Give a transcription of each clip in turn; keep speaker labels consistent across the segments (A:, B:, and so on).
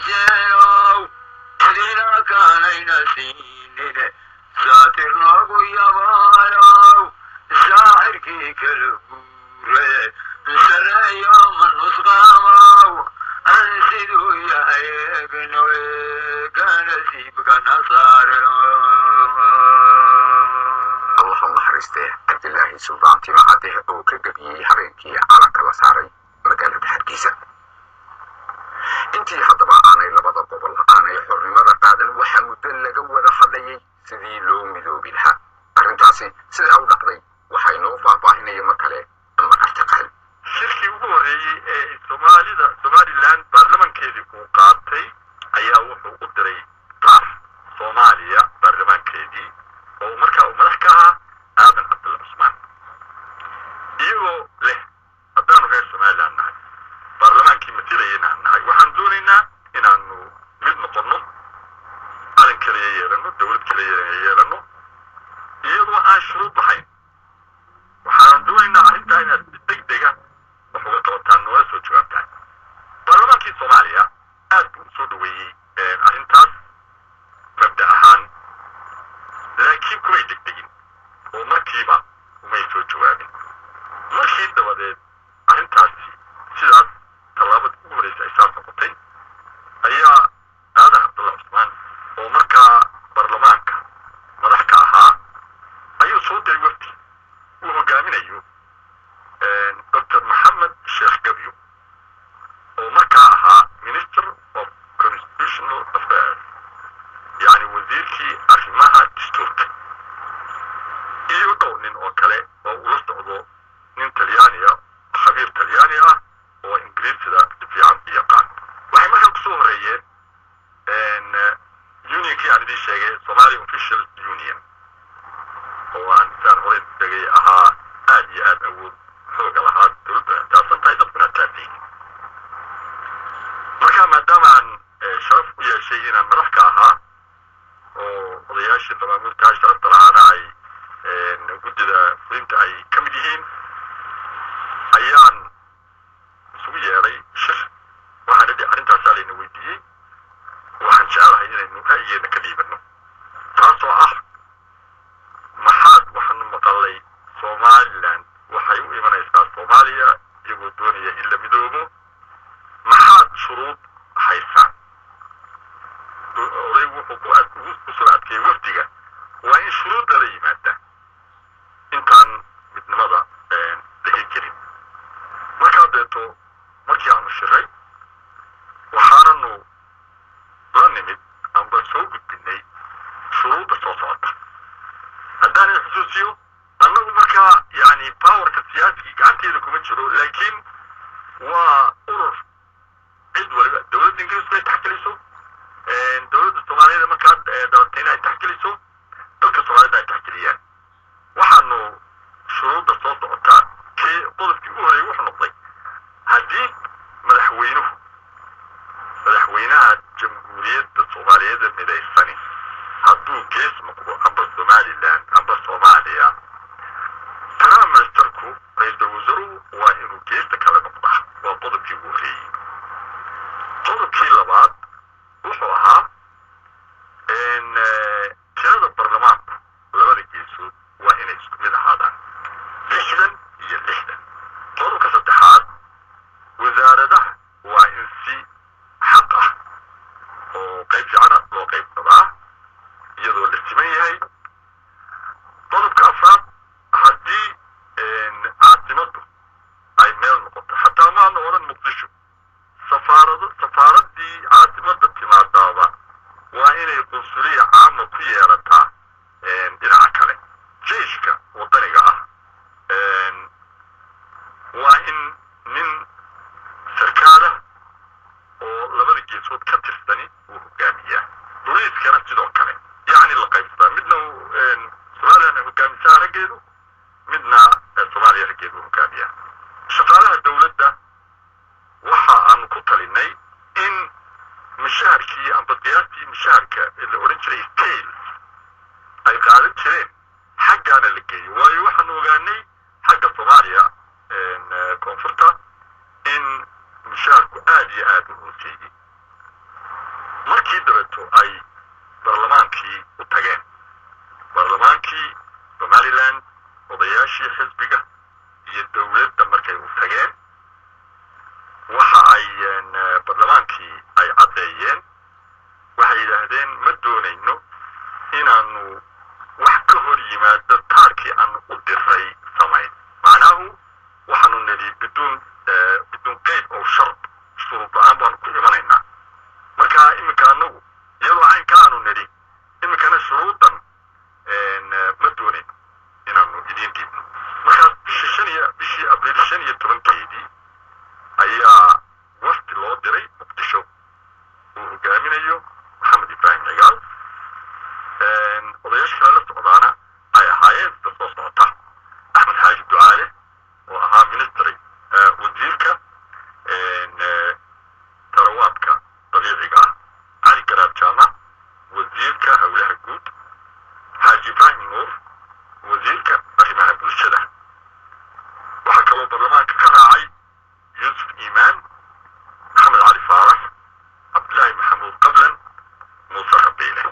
A: Raadseenow cidina kaanayna siinine saatir noogu yabaayow saacirkii kala guure sareeyo ma nusqaamow aan siduu yahay eegno kanasiibkana saare.
B: Allah u naxariistee Cabdilaahi Suldaan Timacadeh oo ka gebiyey habeenkii calanka la saaray magaalada Hargeysa. Intii haddaba aanay labada gobol aanay xornimada qaadan, waxaa muddo laga wada hadlayay sidii loo midoobi lahaa. Arrintaasi sidaa u dhacday waxaa inoo faahfaahinaya mar kale Macartaqaal.
C: Shirkii ugu horreeyey ee Soomaalida Somaliland baarlamankeedii uu qaatay ayaa wuxuu u diray taar Soomaaliya baarlamaankeedii oo markaa uu madax ka ahaa Aadan Cabdulla Cusmaan, iyagoo leh: "Haddaanu reer Somaliland nahay, baarlamaankii matilayana aan nahay, waxaan doonaynaa inaanu mid noqonno, calan kaliya yeelano, dowlad kaliya yeelano, iyadoo aan shuruud lahayn. Waxaanan doonaynaa arrintaa inaad si deg dega wax uga qabataan, noola soo jawaabtaan." Baarlamaankii Soomaaliya aad buu usoo dhaweeyey arrintaas mabda ahaan, laakiin kumay degdegin oo markiiba umay soo jawaabin. Markii dabadeed arrintaasi sidaas tallaabada ugu horreysa ay saas noqotay, ayaa Aadan Cabdulla Cusmaan oo markaa baarlamaanka madax ka ahaa ayuu soo diray wafdi uu hogaaminayo Dr Maxamed Sheekh Gabyo oo markaa ahaa Minister of Constitutional Affairs, yacni wasiirkii arrimaha dastuurka, iyo dhowr nin oo kale oo ula socdo nin Talyaaniya, khabiir Talyaani ah oo Ingiriisida si fiican u yaqaan. Waxay markaa kusoo horeeyeen unionkii aan idiin sheegay, Somali Official Union, oo aan saan horey sheegay ahaa aad iyo aad awood xooga lahaa, dowladda ixtiyaarsan tahay, dadkuna taasiin. Marka maadaama aan sharaf u yeeshay inaan madax ka ahaa oo odayaashii qabaamuurtaa sharafta lahaana ay guddida fulinta ay ka mid yihiin, ayaan isugu yeedhay shir. Waxaan idhi: "Arrintaasaa layna weydiiyey, waxaan jecelahay inaynu ra'yigeena ka dhiibanno, taasoo ah maxaad waxaanu maqalay Somaliland waxay u imanaysaa Soomaaliya iyagoo doonaya in la midoobo, maxaad shuruud haysaan?" Odaygu wuxuu ku soo adkeeyey wafdiga waa in shuruud lala yimaada intaan midnimada la hirgelin. Markaa deeto markii aanu shiray, waxaananu la nimid amba soo gudbinay shuruudda soo socota. Haddaanan xusuusiyo, annagu markaa yani powerka siyaasigii gacanteeda kuma jiro, laakiin waa urur cid waliba, dowladda Ingiriisku ay taxgeliso, dowladda Soomaaliyada markaa dabatayna ay taxgeliso, dadka Soomaalida ay taxgeliyaan. Waxaanu shuruudda soo socotaa kii qodobkii u horreeyey wuxuu noqday: haddii madaxweynuhu, madaxweynaha Jamhuuriyadda Soomaaliyeed midaysani, hadduu gees noqdo, amba Somaliland amba Soomaaliya, prime ministerku, ra-iisul wasaaruhu, waa inuu geesta kale noqdaa. Waa qodobkii ugu horreeyey. Qodobkii labaad wuxuu ahaa tirada baarlamaanku labada geesood waa inay isku mid ahaadaan, 60 iyo 60. Qodobka saddexaad, wasaaradaha waa in si xaq ah oo qayb fiicana loo qaybsadaa iyadoo la siman yahay. Qodobka afraad, haddii caasimaddu ay meel noqoto, xataa maana odhan Muqdisho, safaarado, safaaradii caasimadda timaadaaba waa inay qunsuliya caama ku yeelataa dhinaca kale. Jeiska waddaniga ah waa in nin sarkaalah oo labada geesood ka tirsani uu hogaamiyaa. Boliiskana sidoo kale, yacni la qaybsadaa, midna Somaliland ay hogaamisaa raggeedu, midna Soomaaliya raggeedu hogaamiyaa. Shaqaalaha dowladda waxa aanu ku talinay in mishaharkii amba qiyaastii mishaharka ee la odhan jiray scales ay qaadan jireen xaggaana la geeyo, waayo waxaanu ogaanay xagga Soomaaliya koonfurta in mishaharku aad iyo aad u hooseeyey. Dabadeeto ay barlamaankii u tageen, barlamaankii Somaliland, odayaashii xisbiga iyo dowladda markay u tageen, waxa ay barlamaankii ay caddeeyeen, waxay yidhaahdeen: "Ma doonayno inaanu wax ka hor yimaado taarkii aanu u diray samayn." Macnaahu waxaanu nidhi biduun qeyd oo shard, shuruud la-aan baanu ku imanaynaa. Marka iminka anagu iyadoo caynka aanu nidhi, iminkana shuruudan ma doonayno inaanu idiin dhiibno. Markaas bishii Abriil 15-keedii ayaa wafdi loo diray Muqdisho uu hogaaminayo Maxamed Ibraahim Cigaal. Odayaasha kale la socdaana ay ahaayeen sida soo socota: Axmed Xaaji Ducaale oo ahaa ministry, wasiirka tarawaadka dabiiciga ah, Cali Garaad Jaamac, wasiirka howlaha guud, Xaaji Ibraahim Nuur, wasiirka arrimaha bulshada. Waxaa kaloo baarlamaanka ka raacay Yuusuf Iimaan, Maxamed Cali Faarax, Cabdillaahi Maxamuud Qablan, Muuse Rabiile.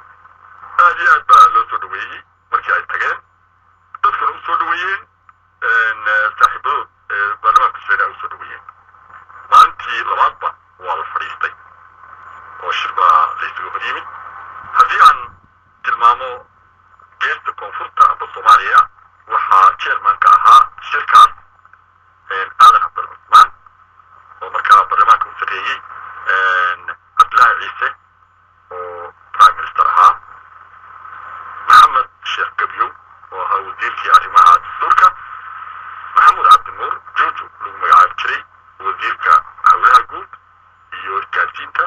C: Aad iyo aad baa loo soo dhaweeyey markii ay tageen, dadkuna u soo dhaweeyeen, saaxiibadood baarlamaanka Australia ay u soo dhaweeyeen. Maalintii labaadba waa la fadhiistay oo shir baa laysugu hor yimid. Haddii aan tilmaamo geesta koonfurta amba Soomaaliya, waxaa chairmanka ahaa shirkaas Aadan Cabdal Cusmaan oo markaa baarlamaanka u sarreeyey, Cabdillaahi Ciise oo prime minister ahaa, Maxamed Sheekh Gabyow oo ahaa wasiirkii arrimaha dastuurka, Maxamuud Cabdinuur Jojo lagu magacaabi jiray, wasiirka howlaha guud iyo isgaarsiinta,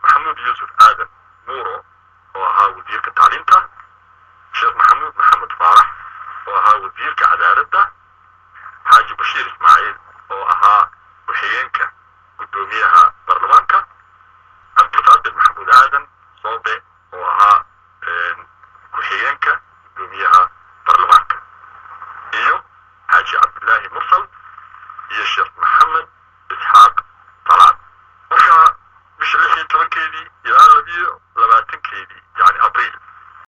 C: Maxamuud Yuusuf Aadan Muuro oo ahaa wasiirka tacliinta, Sheekh Maxamuud Maxamed Faarax oo ahaa wasiirka cadaaladda, Xaaji Bashiir Ismaaciil oo ahaa ku-xigeenka guddoomiyaha baarlamaanka, Cabdulqaadir Maxamuud Aadan Soobe oo ahaa ku-xigeenka guddoomiyaha baarlamaanka, iyo Xaaji Cabdillaahi Mursal iyo Sheekh Maxamed Isxaaq Talaad. Marka bisha 16-keedii ilaa 22-keedii